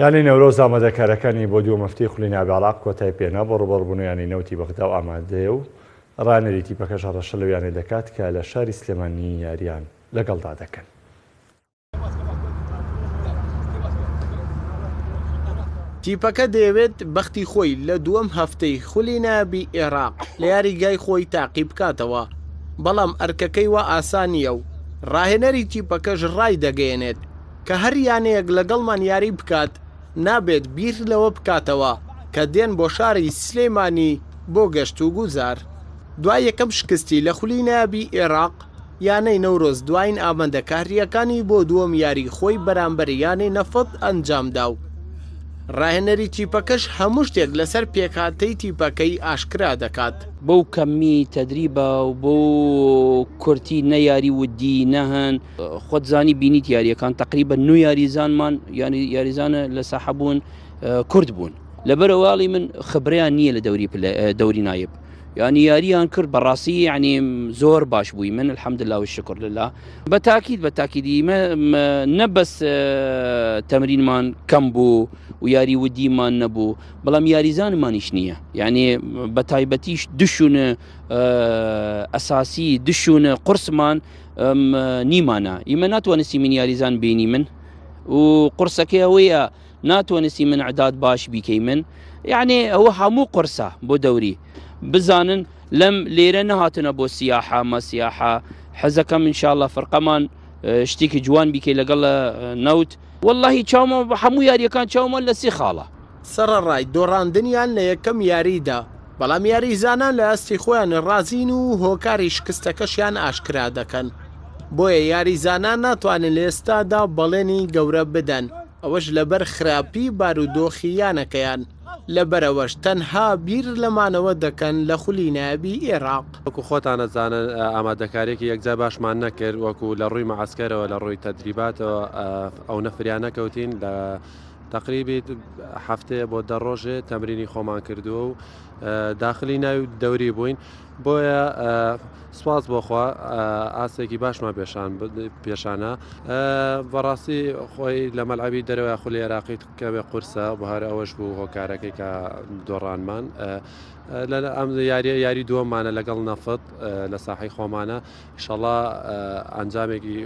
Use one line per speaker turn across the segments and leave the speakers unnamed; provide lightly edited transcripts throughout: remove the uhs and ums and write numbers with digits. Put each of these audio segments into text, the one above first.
یانەی نەورۆز ئامادەکارەکانی بۆ دووەم هەفتەی خولی نایابی عێراق کۆتای پێنا بۆ ڕووبەڕووبوونەوەی یانەی نەوتی بەغدا و ئامادەیە و ڕاهێنەری تیپەکەش هەڕەشە لەو یانەیە دەکات کە لە شاری سلێمانی یارییان لەگەڵدا دەکەن.
تیپەکە دەیەوێت بەختی خۆی لە دووەم هەفتەی خولی نایابی ئێراق لە یاریگای خۆی تاقی بکاتەوە، بەڵام ئەرکەکەی وا ئاسان نییە و ڕاهێنەری تیپەکەش ڕایدەگەیەنێت کە هەر یانەیەک لەگەڵمان یاری بکات نابێت بیر لەوە بکاتەوە کە دێن بۆ شاری سلێمانی بۆ گەشت و گوزار. دوای یەکەم شکستی لە خولی نایابی ئێراق، یانەی نەورۆز دواین ئامادەکارییەکانی بۆ دووەم یاری خۆی بەرامبەر یانەی نەفت ئەنجامدا و راهێنەری تیپەکەش هەموو شتێک لەسەر پێکهاتەی تیپەکەی ئاشکرا دەکات.
بەو کەمی تەدریبە و بەو کورتی نە یاری ودی نە هەن خۆت زانی بینیت یاریەکان تقریبا نو یاریزانمان یانی یاریزانە لە ساحە بوون کورد بوون لەبەرەواڵی من خبریان نییە لە دەوری دەوری نایب یعنی یاریان کرد بەڕاستی یعنی زۆر باش بووی من الحمدلله و شکر لله بە تاکید بە تاکیدی نە بەس تەمرینمان کەم بوو و یاری ودیمان نەبوو بەڵام یاریزانمانیش نییە یعنی بە تایبەتیش دشونە ئەساسی دشونە قرسمان نیمانە ئیمە ناتوانستی من یاریزان بینی من و قرسەکەی ئەوەیە ناتوانستی من عداد باش بیکەی من یعنی ئەوە هەموو قرسە بۆ دەوری بزانن لەم لێرە نەهاتنە بۆ سیاحە مە سیاحە حەزەکەم انشاءاللە فرقەمان شتێکی جوان بیکەی لەگەڵ نەوت واللهی چاومە بە هەموو یاریەکان چاومە لە سی خاڵە.
سەڕەڕای دۆڕاندنیان لە یەکەم یاریدا، بەڵام یاریزانان لە ئاستی خۆیان ڕازین و هۆکاری شکستەکەشیان ئاشکرا دەکەن، بۆیە یاریزانان ناتوانن لە ئێستادا بەڵێنی گەورە بدەن، ئەوەش لەبەر خراپی بارودۆخی یانەکەیان، لەبەرئەوەش تەنها بیر لە مانەوە دەکەن لە خولی نایابی ئێراق.
وەکو خۆتان ئەزانن ئامادەکاریەکی یەکجار باشمان نەکرد، وەکو لە ڕووی مەعەسکەرەوە لە ڕووی تەدریباتەوە ئەونە فریا نەکەوتین، لە تەقریبی هەفتەیە بۆ دە ڕۆژێ تەمرینی خۆمان کردووە و داخلی ناوی دەوری بووین بۆیە سواز بۆخوا ئاستێکی باشمان پێشان پێشانە بەڕاستی خۆی لە مەلعبی دەرەوە خولی عێراقی کەمێ قورسە بۆ هەر ئەوەش بوو هۆکارەکەی کە دۆڕانمان لە ئەم یاریە یاری دووەمانە لەگەڵ نەفت لە ساحی خۆمانە ئیشەڵا ئەنجامێکی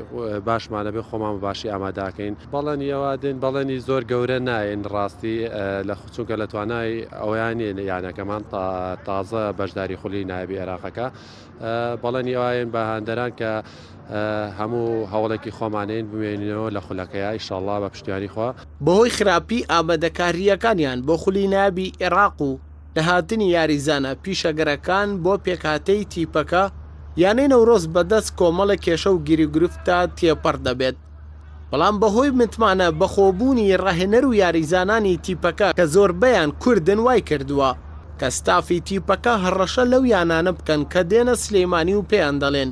باشمانە بێ خۆمان بە باشی ئاماداکەین بەڵێنی ئەوە دێن بەڵێنی زۆر گەورە ناین ڕاستی لە چونکە لە توانای ئەویان نیە یانەکەمان تازە بەشداری خولی نایابی عێراقەکە بەڵێنی ئەوین بە هاندەران کە هەموو هەوڵێکی خۆمانین بمێنینەوە لە خولەکەیە ئیشەڵا بە پشتیوانی خوا.
بەهۆی خراپی ئامادەکارییەکانیان بۆ خولی نایابی عێراق و نەهاتنی یاریزانە پیشەگەرەکان بۆ پێکهاتەی تیپەکە، یانەی نەورۆز بەدەست کۆمەڵێک کێشە و گیروگرفتدا تێپەڕ دەبێت، بەڵام بەهۆی متمانە بەخۆبوونی راهێنەر و یاریزانانی تیپەکە کە زۆربەیان کوردن وایکردووە کە ستافی تیپەکە هەڕەشە لەو یانانە بکەن کە دێنە سلێمانی و پێیان دەڵێن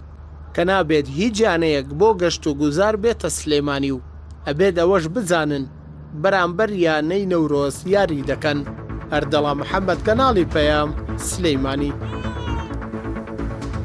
کە نابێت هیچ یانەیەک بۆ گەشتوگوزار بێتە سلێمانی و ئەبێت ئەوەش بزانن بەرامبەر یانەی نەورۆز یاری دەکەن. ئەردەڵان محەمەد کەناڵی پەیام، سلیمانی.